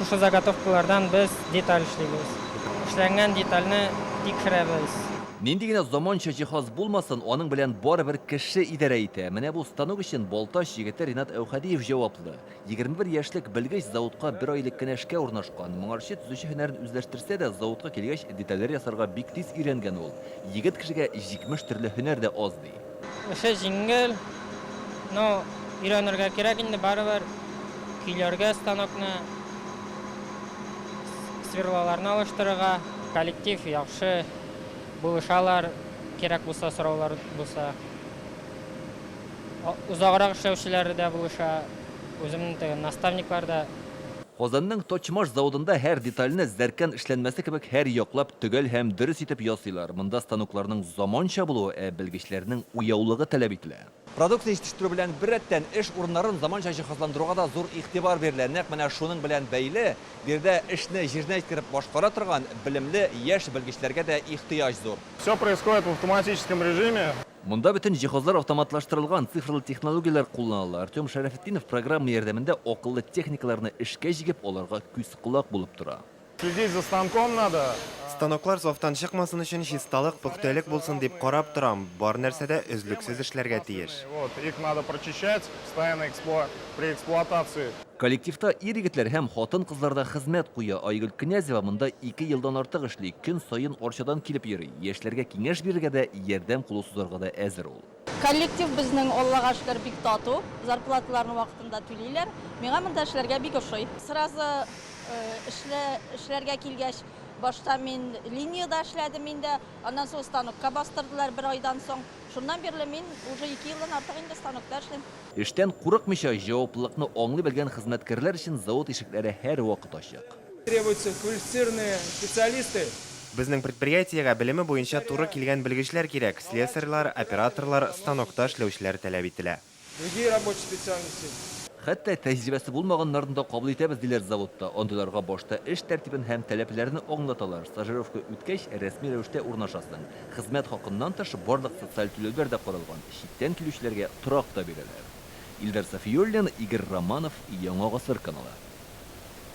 Шушы заготовкалардан без деталь эшлибез. Эшләнгән детальне тикшерәбез. Нинди генә заманча җиһаз булмасын, аның белән барыбер кеше идарә итә. Менә бу станок өчен Балтач егете Ринат Әүхәдиев җаваплы. 21 яшьлек белгеч заводка бер ай элек кенә эшкә урнашкан. Моңарчы төзүче һөнәрен үзләштерсә дә, заводка килгәч, детальләр ясарга бик тиз өйрәнгән ул. Егет кешегә 70 төрле һөнәр дә аз, ди. Эше җиңел, но өйрәнергә кирәк инде барыбер, көйләргә станокны, сверлоларны алыштырырга. Коллектив яхшы, булышалар, кирәк булса, сораулар булса. Озаграк эшләүчеләр дә булыша, үземнең теге наставниклар да. Казанның Точмаш заводында һәр детальне зәркән эшләнмәсе кебек һәр яклап төгәл һәм дөрес итеп ясыйлар. Монда станокларның заманча булуы, ә белгечләрнең уяулыгы таләп ителә. Продукция җитештерү белән беррәттән, эш урыннарын заманча җиһазландыруга да зур игътибар бирелә. Нәкъ менә шуның белән бәйле, биредә эшне җиренә җиткереп башкара торган белемле яшь белгечләргә дә ихтыяҗ зур. Все происходит в автоматическом режиме. Монда бөтен җиһазлар автоматлаштырылган, цифрлы технологияләр кулланыла. Артем Шәрәфетдинов программа ярдәмендә акыллы техникаларны эшкә җигеп, аларга күз-колак булып тора. Следить за станком надо. Станоклар сафтан чыкмасын өчен чисталык, пөхтәлек булсын дип карап торам. Бар нәрсә дә өзлексез эшләргә тиеш. Вот, их надо прочищать постоянно при эксплуатации. Коллективта ир-егетләр һәм хатын-кызлар да хезмәт куя. Айгөл Князева монда ике елдан артык эшли, көн саен Арчадан килеп йөри. Яшьләргә киңәш бирергә дә, ярдәм кулы сузарга да әзер ул. Коллектив безнең, Аллага шөкер, бик тату, зарплаталарны вакытында түлиләр. Миңа монда эшләргә бик ошый. Сразу эшлә, эшләргә килгәч, башта мин линиядә эшләдем инде, аннан соң станокка бастырдылар бер айдан соң. Шуннан бирле мин уже ике елдан артык инде станокта эшлим. Эштән курыкмыйча, җаваплылыкны аңлый белгән хезмәткәрләр өчен завод ишекләре һәрвакыт ачык. Требуются квалифицированные специалисты. Безнең предприятиегә белеме буенча туры килгән белгечләр кирәк, слесарьлар, операторлар, станокта эшләүчеләр таләп ителә. Другие рабочие специальности. Хәтта тәҗрибәсе булмаганнарны да кабул итәбез, диләр заводта. Андыйларга башта эш тәртибен һәм таләпләрне аңлаталар. Стажировка үткәч, рәсми рәвештә урнашасың. Хезмәт хакыннан тыш, барлык социаль түләүләр дә каралган. Читтән килүчеләргә торак та бирәләр. Илдар Сафиуллин, Игорь Романов, Яңа Гасыр каналы.